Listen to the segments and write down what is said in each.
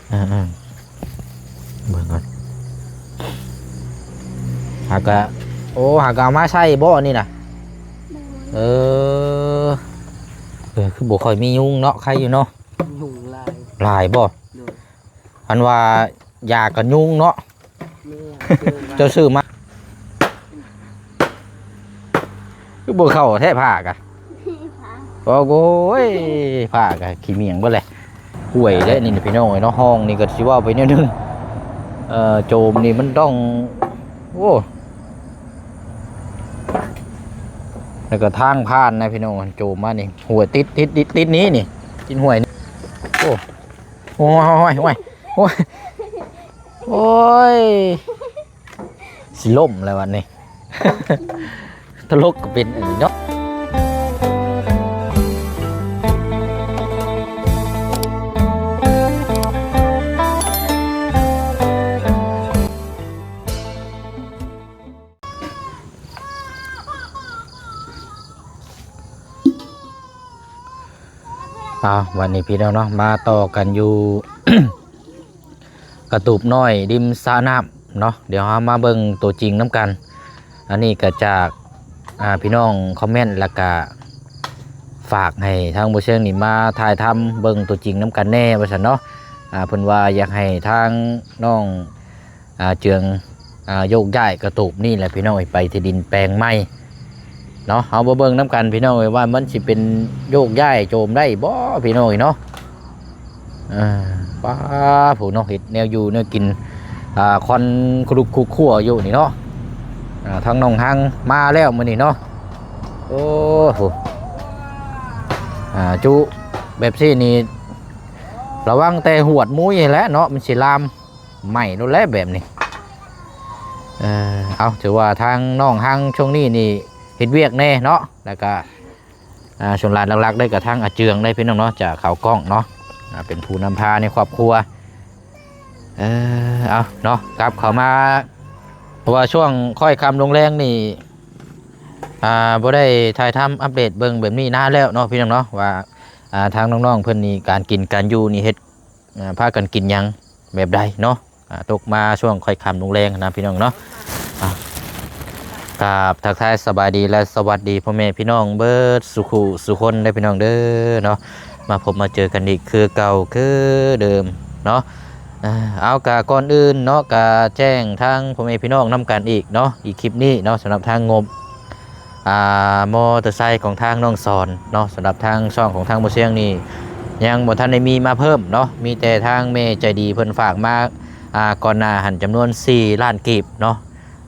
ເອີໆ ເບິ່ງກ່ອນ ຫາກະ ໂອ້ ຫາກະເອົາມາໃສ່ບໍ່ນີ້ນະ? ໂດຍ ເອີ ເອີ ຄືບໍ່ຄ່ອຍມີຍຸງເນາະ ໄຄຢູ່ເນາະ. ຍຸງຫຼາຍ ຫຼາຍບໍ່? ໂດຍ ອັນວ່າຢາກັນຍຸງເນາະ. ແມ່ນ ເຈົ້າຊື້ມາ ຄືບໍ່ເຂົ້າແທ້ຜ້າກະ ໂອ້ໂຫຍ ຜ້າກະຂີ້ໝ້ຽງເບິດແຫຼະ. ຫ້ວຍເດ້ນີ້ພີ່ນ້ອງເອີຍເນາະ ຮ່ອງນີ້ກໍຊິເວົ້າໄປແນວໜຶ່ງ ເອີ ໂຈມນີ້ມັນຕ້ອງ ໂອ້ ແລ້ວກໍທາງຜ່ານນະພີ່ນ້ອງ ໂຈມມານີ້ ຫ້ວຍຕິດ ຕິດ ຕິດ ຕິດນີ້ນີ້ ຕິດຫ້ວຍນີ້ ໂອ້ ໂອ້ຍ ໂອ້ຍ ໂອ້ຍ ໂອ້ຍ ຊິລົ້ມແລ້ວບັດນີ້ ຕະຫຼົກກໍເປັນອັນນີ້ເນາະ. ເອົາ ບັດນີ້ພີ່ນ້ອງເນາະ ມາຕໍ່ກັນຢູ່ ກະຕູບນ້ອຍລິມສະນ້ຳເນາະ. ດຽວເຮົາມາເບິ່ງຕົວຈິງນຳກັນ. ອັນນີ້ກໍຈາກ ອ່າ ພີ່ນ້ອງຄອມເມັນ ແລ້ວກະຝາກໃຫ້ທາງບໍ່ຊຽງນີ້ມາຖ່າຍທຳເບິ່ງຕົວຈິງນຳກັນແດ່ວ່າຊັ້ນເນາະ. ອ່າ ເພິ່ນວ່າຢາກໃຫ້ທາງນ້ອງ ອ່າ ເຈືອງ ອ່າ ໂຍກຍ້າຍກະຕູບນີ້ແຫຼະພີ່ນ້ອງເອີຍ ໄປທີ່ດິນແປງໃໝ່ເນາະ. ເຮົາມາເບິ່ງນຳກັນພີ່ນ້ອງເອີຍ ວ່າມັນຊິເປັນໂຍກຍ້າຍໂຈມໄດ້ບໍ່ພີ່ນ້ອງເອີຍເນາະ. ເອີ ປ້າ ຜູ້ເນາະ ເຮັດແນວຢູ່ແນວກິນ ອ່າ ຄວັນຄຸລຸກຄຸຄົວຢູ່ນີ້ເນາະ. ອ່າ ທາງນ້ອງຮັງມາແລ້ວມື້ນີ້ເນາະ. ໂອ້ໂຫ ອ່າ ຈຸແບບຊີ້ນີ້ ລະວັງແຕ່ຫວດມຸ້ຍຫັ້ນແຫຼະເນາະ ມັນຊິລາມ ໄໝ້ໂລດແຫຼະແບບນີ້. ເອີ ເອົາ ຖືວ່າທາງນ້ອງຮັງຊ່ວງນີ້ນີ້ເຮັດວຽກແດ່ເນາະ ແລ້ວກະ ອ່າ ສ່ວນຫຼາຍຫຼັກໆໄດ້ກະທາງອາເຈືອງໄດ້ພີ່ນ້ອງເນາະ ຈາກເຂົ້າກ້ອງເນາະ ອ່າ ເປັນຜູ້ນຳພາໃນຄອບຄົວ. ເອີ ເອົາເນາະ ກັບເຂົ້າມາ ເພາະວ່າຊ່ວງຄ້ອຍຄ່ຳລົງແລງນີ້ ອ່າ ບໍ່ໄດ້ຖ່າຍທຳອັບເດດເບິ່ງແບບນີ້ນານແລ້ວເນາະ ພີ່ນ້ອງເນາະ ວ່າ ອ່າ ທາງນ້ອງໆເພິ່ນນີ້ ການກິນການຢູ່ນີ້ເຮັດ ອ່າ ພາກັນກິນຫຍັງແບບໃດເນາະ. ອ່າ ຕົກມາຊ່ວງຄ່ອຍຄ່ຳລົງແລງນະພີ່ນ້ອງເນາະ. ອ່າ ກາບທັກທາຍສະບາຍດີ ແລະ ສະຫວັດດີພໍ່ແມ່ພີ່ນ້ອງເບິດສູ່ຄູ່ສູ່ຄົນເດີພີ່ນ້ອງເດີເນາະ. ມາພົບມາເຈີກັນອີກຄືເກົ່າຄືເດີມເນາະ. ເອົາ ກະກ່ອນອື່ນເນາະ ກະແຈ້ງທາງພໍ່ແມ່ພີ່ນ້ອງນຳກັນອີກເນາະ ອີກຄລິບນີ້ເນາະ ສຳລັບທາງງົບ ອ່າ ມໍເຕີໄຊຂອງທາງນ້ອງສອນເນາະ. ສຳລັບທາງຊ່ອງຂອງທາງບໍ່ຊຽງນີ້ ຍັງບໍ່ທັນໄດ້ມີມາເພີ່ມເນາະ ມີແຕ່ທາງແມ່ໃຈດີເພິ່ນຝາກມາ ອ່າ ກ່ອນໜ້າຫັ້ນ ຈຳນວນສີ່ລ້ານກີບເນາະ.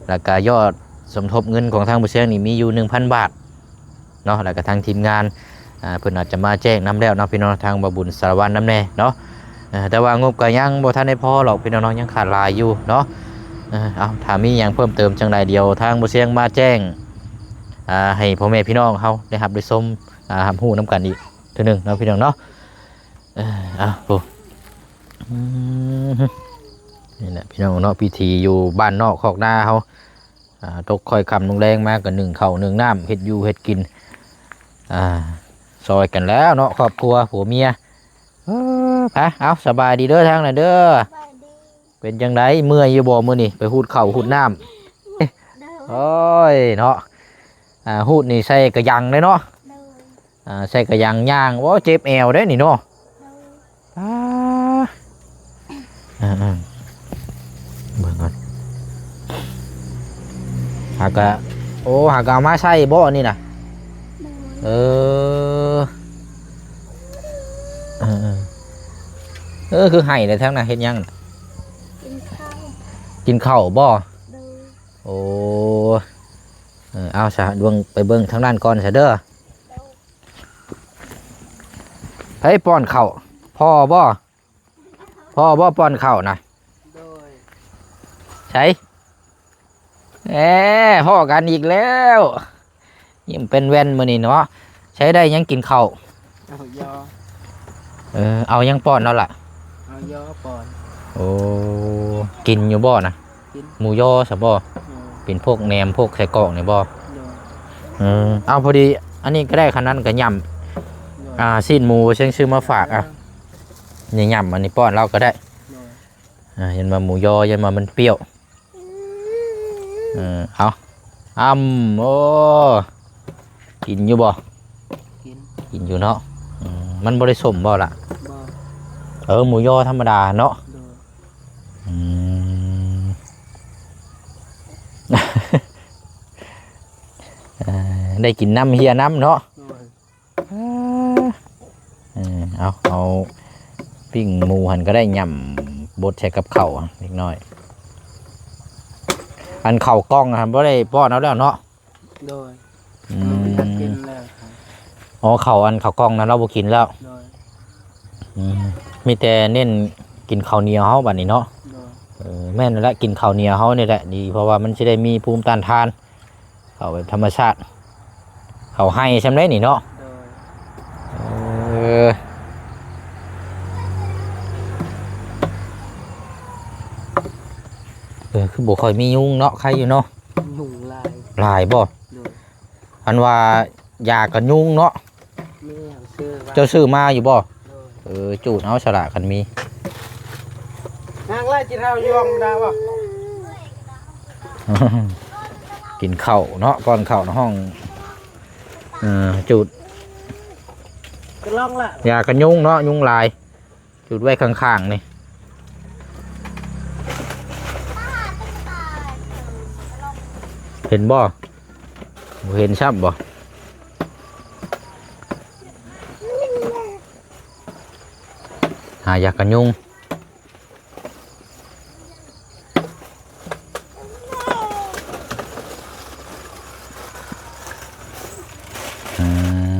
ແລ້ວກະຍອດສົມທົບເງິນຂອງທາງບໍ່ຊຽງນີ້ມີຢູ່ໜຶ່ງພັນບາດເນາະ. ແລ້ວກະທາງທີມງານ ອ່າ ເພິ່ນອາດຈະມາແຈ້ງນຳແລ້ວເນາະ ພີ່ນ້ອງ ທາງບ່າວບຸນສາລະວັນນຳແດ່ເນາະ. ເອີ ແຕ່ວ່າງົບກໍຍັງບໍ່ທັນໄດ້ພໍຫຼອກພີ່ນ້ອງເນາະ ຍັງຂາດຫຼາຍຢູ່ເນາະ. ເອີ ເອົາ ຖ້າມີຫຍັງເພີ່ມເຕີມຈັ່ງໃດ ດຽວທາງບໍ່ຊຽງມາແຈ້ງ ອ່າ ໃຫ້ພໍ່ແມ່ພີ່ນ້ອງເຮົາໄດ້ຮັບໄດ້ຊົມ ອ່າ ຮັບຮູ້ນຳກັນອີກເທື່ອໜຶ່ງເນາະ ພີ່ນ້ອງເນາະ. ເອີ ເອົາ ໂອ້ ອືມ ນີ້ແຫຼະພີ່ນ້ອງເນາະ ວິຖີຢູ່ບ້ານນອກຄອກນາເຮົາ. ອ່າ ຕົກຄ່ອຍຄ່ຳລົງແລງມາກໍໜຶ້ງເຂົ້າໜຶ້ງນ້ຳ ເຮັດຢູ່ເຮັດກິນ ອ່າ ຊ່ອຍກັນແລ້ວເນາະ ຄອບຄົວຜົວເມຍ. ເອີ ໄປ ເອົາ ສະບາຍດີເດີທາງນັ້ນເດີ. ສະບາຍດີ. ເປັນຈັ່ງໃດ ເມື່ອຍຢູ່ບໍ່ມື້ນີ້ ໄປຫູດເຂົ້າຫູດນ້ຳ? ໂດຍ. ໂອ້ຍເນາະ ອ່າ ຫູດນີ້ໃສ່ກະຍັງເດ້ເນາະ. ໂດຍ. ອ່າ ໃສ່ກະຍັງຍ່າງ ໂອ້ ເຈັບແອວເດ້ນີ້ເນາະ. ໂດຍ. ອາ ເອີໆ ເບິ່ງກ່ອນ ຫາກະ ໂອ້ ຫາກະເອົາມາໃສ່ບໍ່ນີ້ນະ? ໂດຍ. ເອີ ເອີໆ ເອີ ຄືໄຫ້ແລ້ວທາງນັ້ນເຮັດຫຍັງ? ກິນເຂົ້າ. ກິນເຂົ້າບໍ່? ໂດຍ. ໂອ້ ເອີ ເອົາຊະ ເບິ່ງ ໄປເບິ່ງທາງນັ້ນກ່ອນຊະເດີ. ໂດຍ. ໃຜປ້ອນເຂົ້າ? ພໍ່ບໍ່? ພໍ່ບໍ່ປ້ອນເຂົ້ານະ? ໂດຍ. ໃສ? ແອ ພໍ້ກັນອີກແລ້ວ ຍິ້ມເປັນແວ່ນມື້ນີ້ເນາະ. ໃສ ໄດ້ຫຍັງກິນເຂົ້າ? ເອົາຢໍ. ເອີ ເອົາຫຍັງປ້ອນເອົາລະ? ເອົາຢໍປ້ອນ. ໂອ້ ກິນຢູ່ບໍ່ນະ? ກິນ. ໝູຢໍຊະບໍ່? ໂດຍ. ເປັນພວກແໜມພວກໄສ້ກອກນີ້ບໍ່? ໂດຍ. ເອີ ເອົາ ພໍດີ ອັນນີ້ກໍໄດ້ ຄັນນັ້ນກໍຫຍ້ຳ. ໂດຍ. ອ່າ ຊີ້ນໝູເຊິ່ງຊື້ມາຝາກ ອ່ະ. ເອີ ນີ້ຫຍ້ຳ ອັນນີ້ປ້ອນລາວກໍໄດ້. ໂດ ອ່າ ຢ້ານວ່າໝູຍໍ ຢ້ານວ່າມັນປ່ຽວ. ເອີ ເອົາ ອຳ ໂອ້ ກິນຢູ່ບໍ່? ກິນ ກິນຢູ່ເນາະ. ອືມ ມັນບໍ່ໄດ້ສົ້ມບໍ່ລະ? ບໍ່. ເອີ ໝູຍໍທຳມະດາເນາະ. ໂດຍ. ອືມ ເອີ ໄດ້ກິນນ້ຳເຮຍນ້ຳເນາະ. ໂດຍ. ເອີ ເອົາ ເອົາປີ້ງໝູຫັ້ນກໍໄດ້ ຫຍ້ຳບົດໃສ່ກັບເຂົ້າເລັກນ້ອຍ. ອັນເຂົ້າກ່ອງຫັ້ນບໍ່ໄດ້ປ້ອນເອົາແລ້ວເນາະ? ໂດຍ. ອືມ ບໍ່ມີທັນກິນແລ້ວ. ອໍ ເຂົ້າ ອັນເຂົ້າກ່ອງນັ້ນລາວບໍ່ກິນແລ້ວ. ໂດຍ. ອືມ ມີແຕ່ເນັ້ນກິນເຂົ້າໜຽວເຮົາບັດນີ້ເນາະ. ໂດຍ. ເອີ ແມ່ນແລ້ວ ກິນເຂົ້າໜຽວເຮົານີ້ແຫຼະດີ ເພາະວ່າມັນຊິໄດ້ມີພູມຕ້ານທານ. ເຂົ້າແບບທຳມະຊາດ ເຂົ້າໄຮ່ຊ່ຳໃດນີ້ເນາະ. ໂດຍ. ເອີ ເອີ ຄືບໍ່ຄ່ອຍມີຍຸງເນາະ ໄຄຢູ່ເນາະ. ຍຸງຫຼາຍ. ຫຼາຍບໍ່? ໂດຍ. ອັນວ່າຢາກັນຍຸງເນາະ. ແມ່ນ ເຈົ້າຊື້ມາຢູ່ບໍ່? ໂດຍ. ເອີ ຈູດເອົາສະລະຄັນມີ. ນາງໄລ່ຈິເຮົາຍອມໄດ້ບໍ່? ກິນເຂົ້າເນາະ ປ້ອນເຂົ້າໃນຫ້ອງ. ເອີ ຈູດ ກະລອງລະ ຢາກັນຍຸງເນາະ ຍຸງຫຼາຍ. ຈູດໄວ້ຂ້າງໆນີ້ ເຫັນບໍ່? ບໍ່ເຫັນຊ້ຳບໍ່? ຫາຢາກັນຍຸງ. ອືມ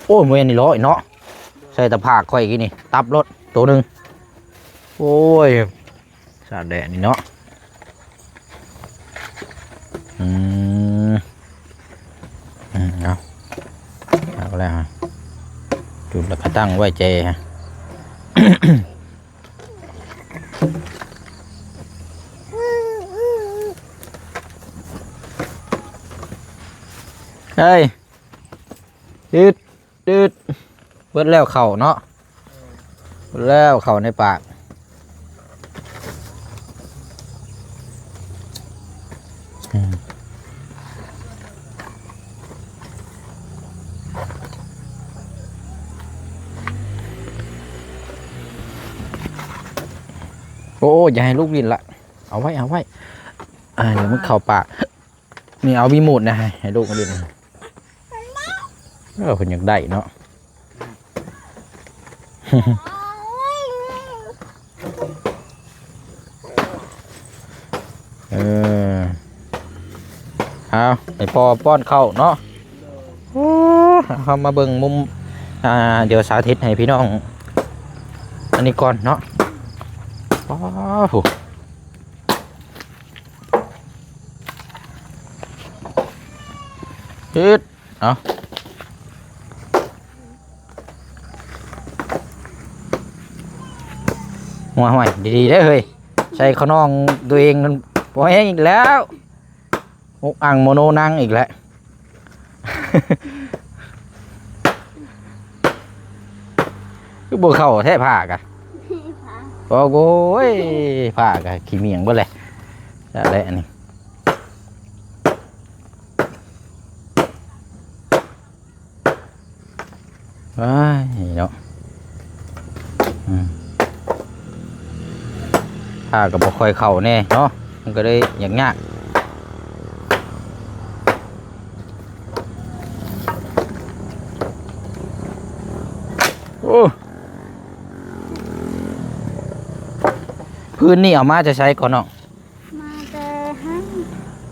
ໂອ້ຍ ບໍ່ແມ່ນນີ້ ຮ້ອຍເນາະ. ໃສ່ຕະຜາກຂ້ອຍກີ້ນີ້ ຕັບໂລດໂຕໜຶ່ງ. ໂອ້ຍ ສາດແດດນີ້ເນາະ. ອືມ ອືມ ເອົາ ເອົາແລ້ວ ຈຸດແລ້ວກໍຕັ້ງໄວ້ແຈ. ເຮີ້ຍ ດືດ ດືດ ເບິດແລ້ວເຂົ້າເນາະ ເບິດແລ້ວເຂົ້າໃນປາກ. ອືມ ໂອ້ ຢ່າໃຫ້ລູກຫຼິ້ນລະ ເອົາໄວ້ ເອົາໄວ້ ອ່າ ດຽວມັນເຂົ້າປາກ. ນີ້ເອົາຣີໂມດນະ ໃຫ້ ໃຫ້ລູກມາຫຼິ້ນ. ເອີ ເພິ່ນຢາກໄດ້ເນາະ. ເອີ ເອົາ ໃຫ້ພໍ່ປ້ອນເຂົ້າເນາະ. ໂອ້ ເຮົາມາເບິ່ງມຸມ ອ່າ ດຽວສາທິດໃຫ້ພີ່ນ້ອງອັນນີ້ກ່ອນເນາະ. ວ້າວ ເຮັດ ເອົາ ຫ້ວຍໆ ດີໆ ເດີເຮີ້ຍ ໃສ່ຂະນອງຕົວເອງ ບໍ່ແຮງອີກແລ້ວ ອົກອັ່ງໂມໂນນັງອີກແລ້ວ. ຄືບໍ່ເຂົ້າແທ້ຜ້າກະ ໂອ້ໂຫຍ ຜ້າກະຂີ້ໝ້ຽງເບິດແຫຼະ ແລ້ວແຫຼະອັນນີ້. ວ້າຍເນາະ ອືມ ຜ້າກໍບໍ່ຄ່ອຍເຂົ້າແນ່ເນາະ ມັນກໍເລີຍຍາກໆ. ໂອ້ ພື້ນນີ້ເອົາມາແຕ່ໃສກ່ອນນ້ອງ? ມາແຕ່ຫັ້ນ.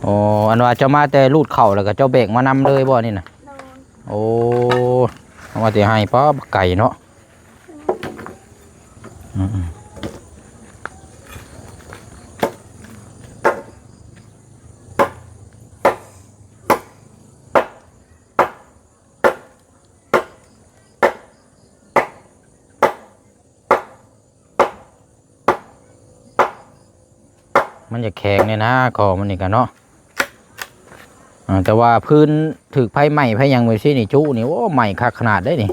ອໍ ອັນວ່າເຈົ້າມາແຕ່ລູດເຂົ້າ ແລ້ວກໍເຈົ້າແບກມານຳເລີຍບໍ່ນີ້ນະ? ໂດຍ. ໂອ້ ເອົາມາແຕ່ໄຮ່ ປ້າ ບັກໄກເນາະ. ອືມໆ. ມັນຈະແຂງແດ່ນະ ຄໍມັນນີ້ກະເນາະ. ອ່າ ແຕ່ວ່າພື້ນຖືກໄຟໄໝ້ໄຟຫຍັງແບບຊີ້ນີ້ ຈຸນີ້ ໂອ້ ໄໝ້ຄັກຂະໜາດເດ້ນີ້.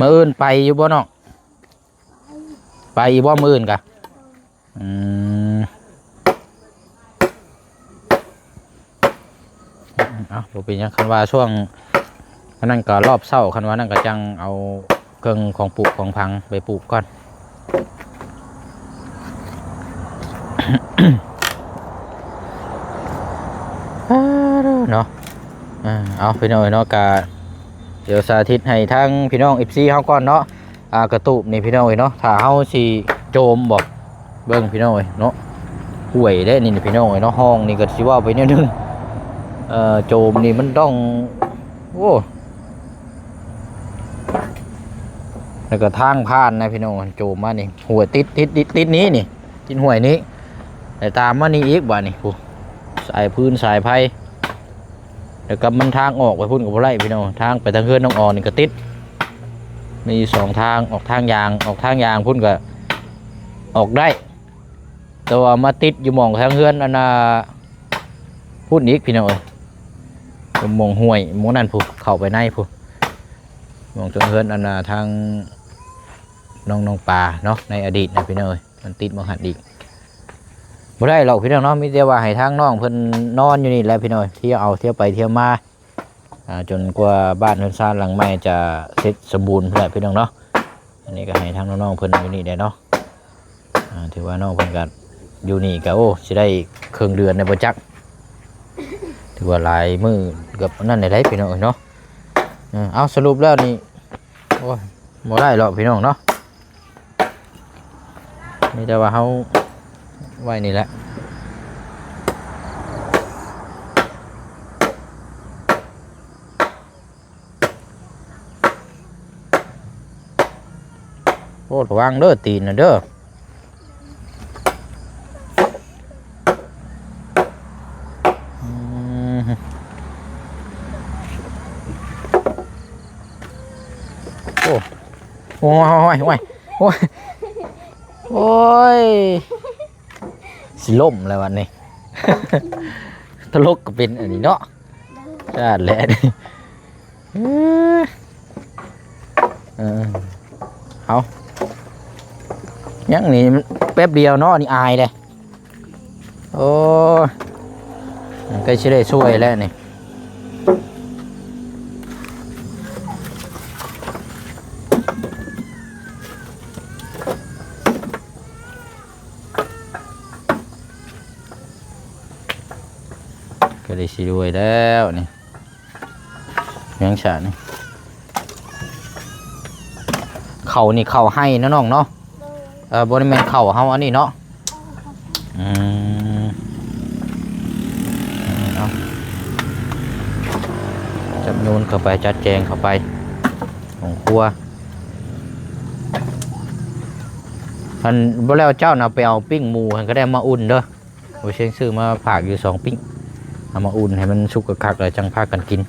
ມື້ອື່ນໄປຢູ່ບໍ່ນ້ອງ? ໄປຢູ່ບໍ່ມື້ອື່ນກະ? ອືມ ເອົ້າ ບໍ່ເປັນຫຍັງ ຄັນວ່າຊ່ວງອັນນັ້ນກໍລອບເຊົ້າ ຄັນວ່ານັ້ນກໍຈັ່ງເອົາເຄື່ອງຂອງປູກຂອງຝັງໄປປູກກ່ອນ. ເນາະ ເອົາ ພີ່ນ້ອງເອີຍເນາະ ກະດຽວສາທິດໃຫ້ທາງພີ່ນ້ອງ ເອັຟຊີ ເຮົາກ່ອນເນາະ. ອ່າ ກະຕູບນີ້ພີ່ນ້ອງເອີຍເນາະ ຖ້າເຮົາຊິໂຈມບໍ່ ເບິ່ງພີ່ນ້ອງເອີຍເນາະ ຫ້ວຍເດ້ນີ້ພີ່ນ້ອງເອີຍເນາະ ຮ່ອງນີ້ກໍຊິເວົ້າໄປແນວໜຶ່ງ ເອີ ໂຈມນີ້ມັນຕ້ອງ ໂອ້ ແລ້ວກໍທາງຜ່ານນະພີ່ນ້ອງ ໂຈມມານີ້ ຫ້ວຍຕິດ ຕິດ ຕິດ ຕິດນີ້ນີ້ ຕິດຫ້ວຍນີ້ ແລ້ວຕາມມານີ້ອີກບາດນີ້ ຜູ້ ສາຍຟືນສາຍໄຟ ແລ້ວກໍມັນທາງອອກໄປພຸ້ນກໍບໍ່ໄດ້ພີ່ນ້ອງ ທາງໄປທາງເຮືອນນ້ອງອອນນີ້ກໍຕິດ ມີຢູ່ສອງທາງ ອອກທາງຢາງ ອອກທາງຢາງພຸ້ນກໍອອກໄດ້ ແຕ່ວ່າມາຕິດຢູ່ໝ່ອງທາງເຮືອນອັນນ່າ ພຸ້ນອີກພີ່ນ້ອງເອີຍ ໝ່ອງຫ້ວຍໝ່ອງນັ້ນພຸ້ນ ເຂົ້າໄປໃນພຸ້ນ ໝ່ອງທາງເຮືອນອັນນ່າ ທາງນ້ອງ ນ້ອງປາເນາະ ໃນອະດີດນະພີ່ນ້ອງເອີຍ ມັນຕິດໝ່ອງຫັ້ນອີກ ບໍ່ໄດ້ດອກພີ່ນ້ອງເນາະ ມີແຕ່ວ່າໃຫ້ທາງນ້ອງເພິ່ນນອນຢູ່ນີ້ແຫຼະພີ່ນ້ອງ ທ່ຽວເອົາທ່ຽວໄປທ່ຽວມາ ອ່າ ຈົນກວ່າບ້ານເຮືອນຊານຫຼັງໃໝ່ຈະເສັດສົມບູນພຸ້ນແຫຼະພີ່ນ້ອງເນາະ ອັນນີ້ກໍໃຫ້ທາງນ້ອງໆເພິ່ນຢູ່ນີ້ແຫຼະເນາະ ອ່າ ຖືວ່ານ້ອງເພິ່ນກໍຢູ່ນີ້ກໍ ໂອ້ ຊິໄດ້ເຄິ່ງເດືອນແລ້ວບໍ່ຈັກ ຖືວ່າຫຼາຍມື້ເກືອບນັ້ນແຫຼະພີ່ນ້ອງເອີຍເນາະ ເອີ ເອົາ ສະຫຼຸບແລ້ວນີ້ ໂອ້ຍ ບໍ່ໄດ້ດອກພີ່ນ້ອງເນາະ ມີແຕ່ວ່າເຮົາໄວ້ນີ້ແຫຼະ ໂອ້ ລະວັງເດີ ຕີນນະເດີ ອືມ ໂອ້ ໂອ້ຍ ໂອ້ຍ ໂອ້ຍ ໂອ້ຍ ຊິລົ້ມແລ້ວບັດນີ້ ຕະຫຼົກກໍເປັນອັນນີ້ເນາະ ຊາດແຫຼະ ເອີ ເອີ ເອົາ ຍັງນີ້ແປັບດຽວເນາະ ນີ້ອາຍເດ້ ໂອ້ຍ ໃກ້ຊິໄດ້ຊ່ວຍແລ້ວນີ້ ກໍໄດ້ຊິລວຍແລ້ວນີ້ ຍັງຊະນີ້ ເຂົ້ານີ້ເຂົ້າໄຮ່ເນາະນ້ອງເນາະ ໂດຍ ເອີ ບໍ່ໄດ້ແມ່ນເຂົ້າເຮົາອັນນີ້ເນາະ ອືມ ເອົາ ຈັບໂຍນເຂົ້າໄປ ຈັດແຈງເຂົ້າໄປ ຂອງຄົວ ອັນ ບໍ່ແລ້ວເຈົ້ານະໄປເອົາປີ້ງໝູຫັ້ນກໍໄດ້ມາອຸ່ນເດີ ໂອເຊງຊື້ມາຝາກຢູ່ສອງປີ້ງ ເອົາມາອຸ່ນໃຫ້ມັນສຸກຄັກໆ ແລ້ວຈັ່ງພາກັນກິນ.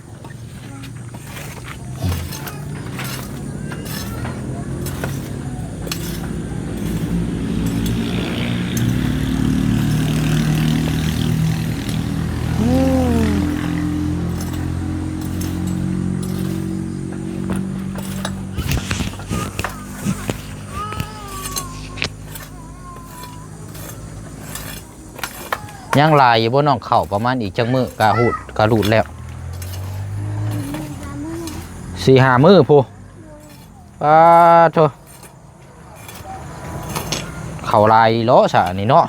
ຍັງຫຼາຍຢູ່ບໍ່ນ້ອງ ເຂົ້າປະມານອີກຈັກມື້ກະຮູດ ກະຮູດແລ້ວ ສີ່ຫ້າມື້ພຸ້ນ ປາໂທ້ ເຂົ້າຫຼາຍເລາະຊະອັນນີ້ເນາະ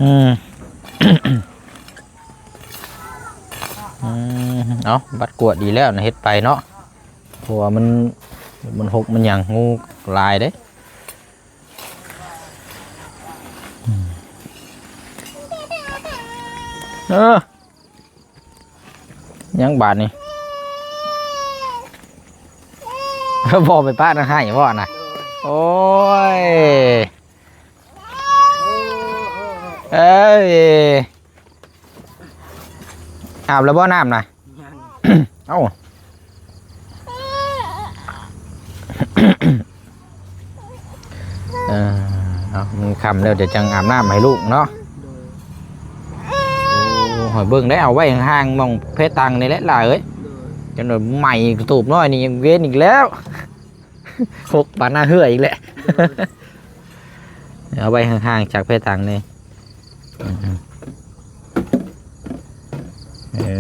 ອືມ ອືມ ເອົາ ບັດກວດດີແລ້ວນະ ເຮັດໄປເນາະ ເພາະວ່າມັນ ມັນຫົກມັນຫຍັງ ງູຫຼາຍເດ້. ເອີ ຍັງບາດນີ້ ບໍ່ໄປປະນະ ໃຫ້ບໍ່ນະ ໂອ້ຍ ເອີຍ ອາບແລ້ວບໍ່ນ້ຳນະ? ຍັງ ເອົ້າ ເອີ ເອົາ ມັນຄ່ຳແລ້ວ ດຽວຈັ່ງອາບນ້ຳໃຫ້ລູກເນາະ. ໂດຍ ໂອ້ ໃຫ້ເບິ່ງໄດ້ ເອົາໄວ້ຫ່າງໆ ໝ່ອງແພຕັງນີ້ແຫຼະຫຼາເອີຍ. ໂດຍ ຈົນວ່າໄໝ້ກະຕູບນ້ອຍນີ້ຍັງເວັນອີກແລ້ວ ຫົກປານໜ້າເຮືອອີກແຫຼະ. ໂດຍ ເອົາໄວ້ຫ່າງໆຈາກແພຕັງແດ່. ເອີ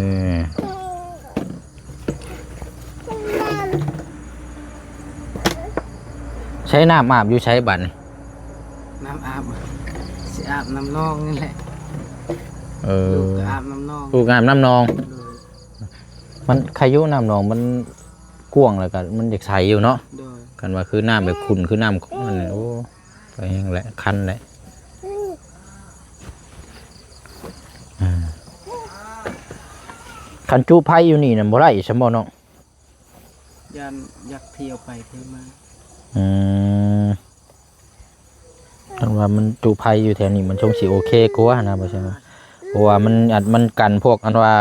ໃຊ້ນ້ຳອາບຢູ່ໃສບັດນີ້? ນ້ຳອາບ ຊິອາບນ້ຳໜອງນີ້ແຫຼະ. ເອີ ລູກກໍອາບນ້ຳໜອງ ລູກອາບນ້ຳໜອງ. ໂດຍ ມັນໄຄຢູ່ ນ້ຳໜອງມັນກວ້າງ ແລ້ວກໍມັນຢາກໃສຢູ່ເນາະ. ໂດຍ ຄັນວ່າຄືນ້ຳແບບຂຸ່ນ ຄືນ້ຳ ອັນນີ້ ໂອ້ ໄປແຮງແຫຼະ ຄັນແຫຼະ. ອ່າ ຄັນຈຸໄຟຢູ່ນີ້ນະບໍ່ໄດ້ຊັ້ນບໍ່ນ້ອງ? ຢ້ານຢາກທ່ຽວໄປທ່ຽວມາ. ອືມ ຄັນວ່າມັນຈຸໄຟຢູ່ແຖວນີ້ ມັນຊົງຊິໂອເຄກວ່ານະ ບໍ່ຊັ້ນ ເພາະວ່າມັນ ອັນ ມັນກັນພວກ ອັນວ່າ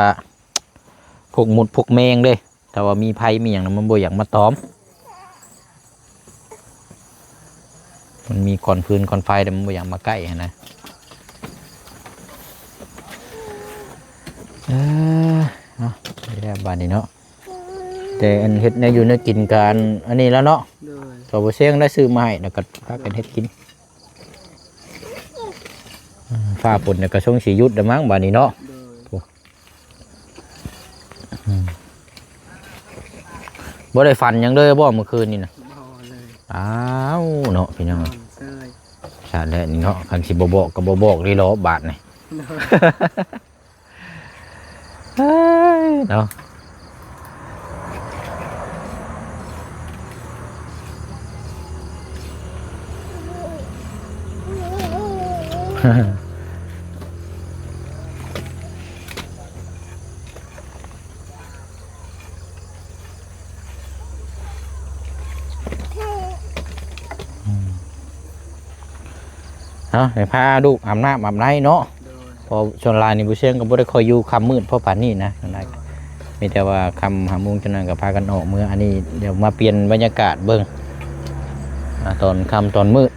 ພວກມົດພວກແມງເດ້. ຖ້າວ່າມີໄຟມີຫຍັງນະ ມັນບໍ່ຢາກມາຕອມ. ມັນມີກ່ອນຟືນກ່ອນໄຟ ແຕ່ມັນບໍ່ຢາກມາໃກ້ຫັ້ນນະ. ເອີ ເອົາ ໄດ້ແລ້ວບາດນີ້ເນາະ. ແຕ່ອັນເຮັດແນວຢູ່ແນວກິນກະອັນ ອັນນີ້ແລ້ວເນາະ. ໂດຍ ກໍບໍ່ເຊງໄດ້ຊື້ມາໃຫ້ ແລ້ວກໍພາກັນເຮັດກິນ. ອືມ ຟ້າຝົນກໍຊົງຊິຢຸດແລ້ວມັ້ງບາດນີ້ເນາະ. ໂດຍ ໂອ້ ອືມ ບໍ່ໄດ້ຝັນຫຍັງເລີຍບໍ່ມື້ຄືນນີ້ນະ? ບໍ່ເລີຍ. ອ້າວ ເນາະ ພີ່ນ້ອງ ນອນເຊີຍ. ຊາດແລ້ວນີ້ເນາະ ຄັນຊິບໍ່ບອກກໍບໍ່ບອກເລີຍເນາະບາດນີ້. ໂດຍ ເອີຍ ເນາະ. ເອົາ ໃຫ້ພາລູກອາບນ້ຳອາບໃນເນາະ. ໂດຍ ເພາະສ່ວນຫຼາຍນີ້ບໍ່ຊຽງກໍບໍ່ໄດ້ຄ່ອຍຢູ່ຄ່ຳມືດພໍປານນີ້ນະ. ສ່ວນຫຼາຍ ໂດຍ ມີແຕ່ວ່າຄ່ຳຫ້າໂມງຈັ່ງນັ້ນກໍພາກັນອອກເມືອ. ອັນນີ້ດຽວມາປ່ຽນບັນຍາກາດເບິ່ງ ອ່າ ຕອນຄ່ຳຕອນມືດ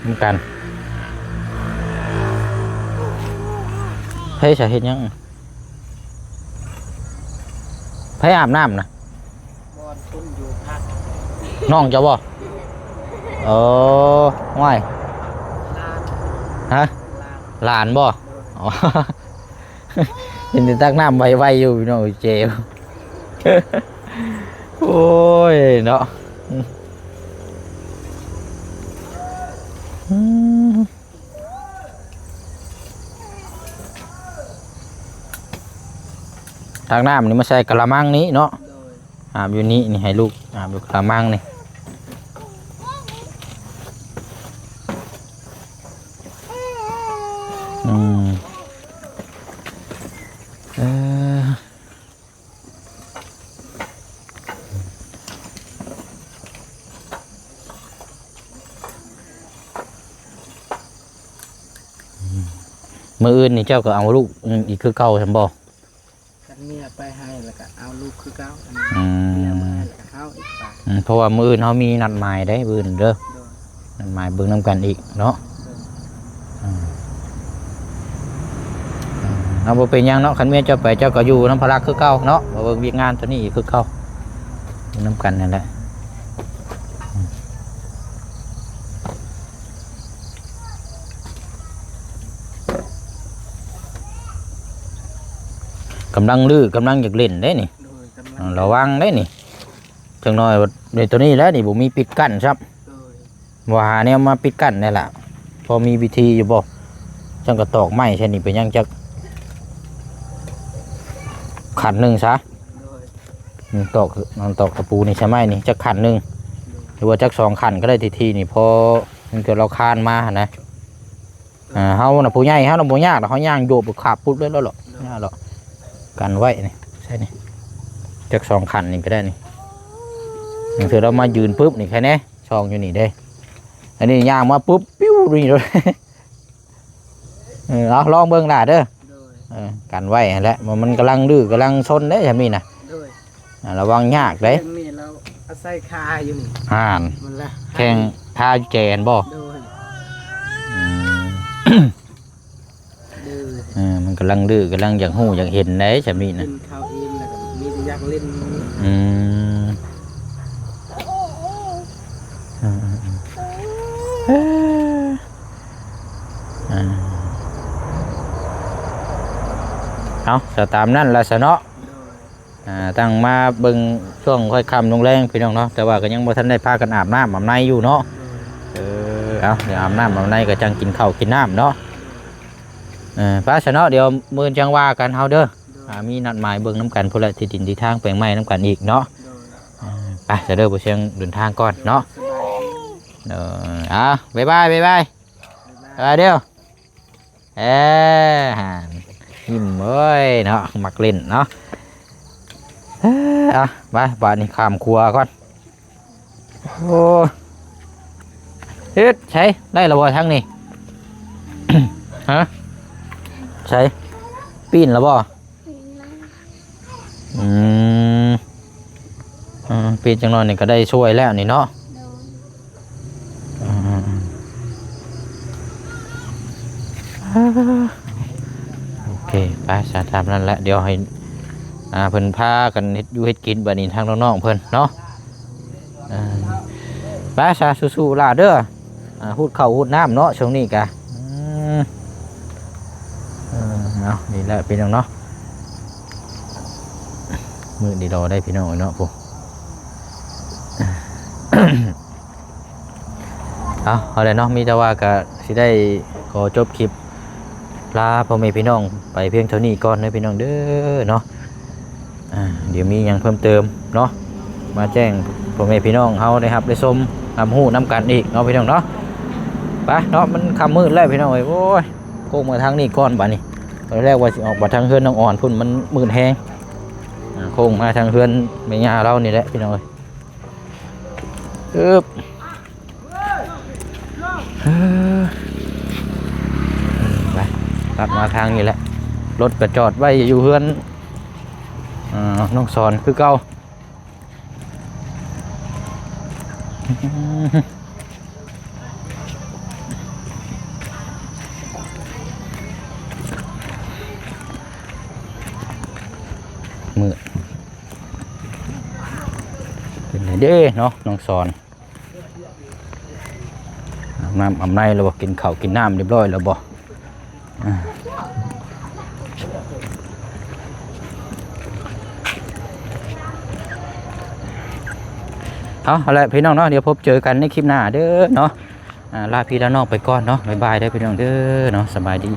ນຳກັນ. ໃຜສາເຮັດຫຍັງ? ໃຜອາບນ້ຳນະ? ບ່ອນຄຸນຢູ່ພັກ. ນ້ອງເຈົ້າບໍ່? ເອີ ຫ້ວຍ ຫຼານ. ຮະ? ຫຼານ. ຫຼານບໍ່? ໂດຍ. ອໍ ເຫັນແຕ່ຕັກນ້ຳໄວໆຢູ່ພີ່ນ້ອງເອີຍ ເຈັບ. ໂອ້ຍເນາະ ອືມ. ຕັກນ້ຳນີ້ມາໃສ່ກະລະມັງນີ້ເນາະ. ໂດຍ. ອາບຢູ່ນີ້ນີ້ ໃຫ້ລູກອາບຢູ່ກະລະມັງນີ້. ອືມ ເອີ. ມື້ອື່ນນີ້ເຈົ້າກໍເອົາລູກອີກຄືເກົ່າຊັ້ນບໍ່? ຄັນເມຍໄປໃຫ້ແລ້ວກໍເອົາລູກຄືເກົ່າ. ອືມ ເມຍເມື່ອຍແລ້ວກໍເຮົາອີກປະ. ອືມ ເພາະວ່າມື້ອື່ນເຮົາມີນັດໝາຍເດ້ ມື້ອື່ນເດີ. ໂດຍ. ນັດໝາຍເບິ່ງນຳກັນອີກເນາະ. ໂດຍ. ອືມ ເອົາ ບໍ່ເປັນຫຍັງເນາະ ຄັນເມຍເຈົ້າໄປ ເຈົ້າກໍຢູ່ນຳພະລັກຄືເກົ່າເນາະ ມາເບິ່ງວຽກງານຕົວນີ້ອີກຄືເກົ່າ ຢູ່ນຳກັນນັ້ນແຫຼະ. ອືມ ກຳລັງລື້ ກຳລັງຢາກຫຼິ້ນເດ້ນີ້. ໂດຍ ກຳລັງ ລະວັງເດ້ນີ້ ຈັກໜ້ອຍ ນີ້ ຕົວນີ້ແຫຼະນີ້ ບໍ່ມີປິດກັ້ນຊ້ຳ. ໂດຍ. ບໍ່ຫາແນວມາປິດກັ້ນແດ່ລະ ພໍມີວິທີຢູ່ບໍ່? ຈັ່ງກະຕອກໄມ້ໃສ່ນີ້ ເປັນຫຍັງຈັກຂັ້ນໜຶ່ງຊະ. ໂດຍ. ອືມ ຕອກ ຕອກຕະປູນີ້ໃສ່ໄມ້ນີ້ຈັກຂັ້ນໜຶ່ງ ໂດຍ ຫຼືວ່າຈັກສອງຂັ້ນກໍໄດ້ ທີໆນີ້ ພໍມັນເກີດລາວຄານມາຫັ້ນນະ. ອ່າ ເຮົານະ ຜູ້ໃຫຍ່ເຮົານະບໍ່ຍາກດອກ ເຮົາຍ່າງໂຍບຂາບປຸບເລີຍເນາະ. ໂດຍ. ຍາກດອກ ກັນໄວ້ນີ້ ໃສ່ນີ້ ຈັກສອງຂັ້ນນີ້ກໍໄດ້ນີ້. ບາງເທື່ອລາວມາຢືນປຶບນີ້ ແຄ່ແນ່ ຊ່ອງຢູ່ນີ້ເດ້. ອັນນີ້ຍ່າງມາປຶບ ປິວນີ້ໂລດ. ເອີ ເອົາ ລອງເບິ່ງຫຼ້າເດີ. ໂດຍ. ເອີ ກັນໄວ້ຫັ້ນແຫຼະ ມັນກຳລັງດື້ກຳລັງຊົນເດ້ ຊຳນີ້ນະ. ໂດຍ. ອ່າ ລະວັງຍາກເດ້ ນີ້ລາວອາໄສຄາຢູ່ນີ້ ຫັ້ນ ມັນລະແຂ້ງຄາຢູ່ແຈຫັ້ນບໍ່? ໂດຍ. ອືມ ເດີ ເອີ ມັນກຳລັງດື້ ກຳລັງຢາກຮູ້ຢາກເຫັນໄດ໋ ຊຳນີ້ນະ. ກິນເຂົ້າອີ່ມແລ້ວກໍມີ ຢາກຫຼິ້ນ. ອືມ ເອີ ເອີ ເອີ ເອີ ເອົາ ສະຕາມນັ້ນລະຊະເນາະ. ໂດຍ ອ່າ ຕັ້ງມາເບິ່ງຊ່ວງຄ່ອຍຄ່ຳລົງແລງ ພີ່ນ້ອງເນາະ, ແຕ່ວ່າກໍຍັງບໍ່ທັນໄດ້ພາກັນອາບນ້ຳອາບໃນຢູ່ເນາະ. ໂດຍ ເອີ ເອົາ ດຽວອາບນ້ຳອາບໃນກໍຈັ່ງກິນເຂົ້າກິນນ້ຳເນາະ. ໂດຍ ເອີ ໄປຊະເນາະ, ດຽວມື້ອື່ນຈັ່ງວ່າກັນເຮົາເດີ. ໂດຍ ອ່າ ມີນັດໝາຍເບິ່ງນຳກັນພຸ້ນແຫຼະ ທີ່ດິນທີ່ທາງແປງໃໝ່ນຳກັນອີກເນາະ. ໂດຍ ເອີ ໄປຊະເດີ ບໍ່ຊຽງເດີນທາງກ່ອນເນາະ. ໂດຍ ສະບາຍດີ. ເອີ ເອົາ ບາຍບາຍ ບາຍບາຍ. ບາຍບາຍເດີ. ເອີ ຫັ້ນ ຍິ້ມເອີຍເນາະ ມັກຫຼິ້ນເນາະ. ເອີ ເອົາ ໄປ ບາດນີ້ຂ້າມຂົວກ່ອນ. ໂອ້ ເຮັດ ໃສ ໄດ້ລະບໍ່ທາງນີ້? ຮະ ໃສ ປີ້ນລະບໍ່? ອືມ ເອີ ປີນຈັກໜ້ອຍນີ້ກໍໄດ້ຊ່ວຍແລ້ວນີ້ເນາະ. ໂດຍ ອືມ ໂອເຄ ໄປຊະ ຕາມນັ້ນແຫຼະ. ດຽວໃຫ້ ອ່າ ເພິ່ນພາກັນເຮັດຢູ່ເຮັດກິນບັດນີ້ ທາງນ້ອງໆເພິ່ນເນາະ. ເອີ ໄປຊະ ສູ້ໆຫຼ້າເດີ. ອ່າ ຮູດເຂົ້າຮູດນ້ຳເນາະ ຊ່ວງນີ້ກະ. ອືມ ເອີ ເອົາ ນີ້ແຫຼະພີ່ນ້ອງເນາະ, ມືດດີດອໄດ້ພີ່ນ້ອງເນາະ. ໂອ້ ເອົາ ເອົາແຫຼະເນາະ, ມີແຕ່ວ່າກະຊິໄດ້ຂໍຈົບຄລິບ ລາພໍ່ແມ່ພີ່ນ້ອງໄປພຽງເທົ່ານີ້ກ່ອນເດີພີ່ນ້ອງເດີເນາະ. ອ່າ ດຽວມີຫຍັງເພີ່ມເຕີມເນາະ ມາແຈ້ງພໍ່ແມ່ພີ່ນ້ອງເຮົາໄດ້ຮັບໄດ້ຊົມຮັບຮູ້ນຳກັນອີກເນາະພີ່ນ້ອງເນາະ. ໄປເນາະ ມັນຄ່ຳມືດແລ້ວພີ່ນ້ອງເອີຍ. ໂອ້ຍ ໂຄ້ງມາທາງນີ້ກ່ອນບາດນີ້, ຕອນແລກວ່າຊິອອກໄປທາງເຮືອນນ້ອງອອນພຸ້ນ ມັນມືດແຮງ. ອ່າ ໂຄ້ງມາທາງເຮືອນແມ່ຍ່າລາວນີ້ແຫຼະພີ່ນ້ອງເອີຍ. ອຶບ ເອີ ໄປ ຕັດມາທາງນີ້ແຫຼະ, ລົດກໍຈອດໄວ້ຢູ່ເຮືອນ ເອີ ນ້ອງສອນຄືເກົ່າ. ມືດ ເປັນໃດເດ້ເນາະ ນ້ອງສອນ? ອາບນ້ຳອາບໃນແລ້ວບໍ່? ກິນເຂົ້າກິນນ້ຳຮຽບຮ້ອຍແລ້ວບໍ່? ເອົາ ເອົາແຫຼະພີ່ນ້ອງເນາະ, ດຽວພົບເຈີກັນໃນຄລິບໜ້າເດີເນາະ. ອາ ລາພີ່ລານ້ອງໄປກ່ອນເນາະ, ບາຍບາຍເດີພີ່ນ້ອງເດີເນາະ, ສະບາຍດີ.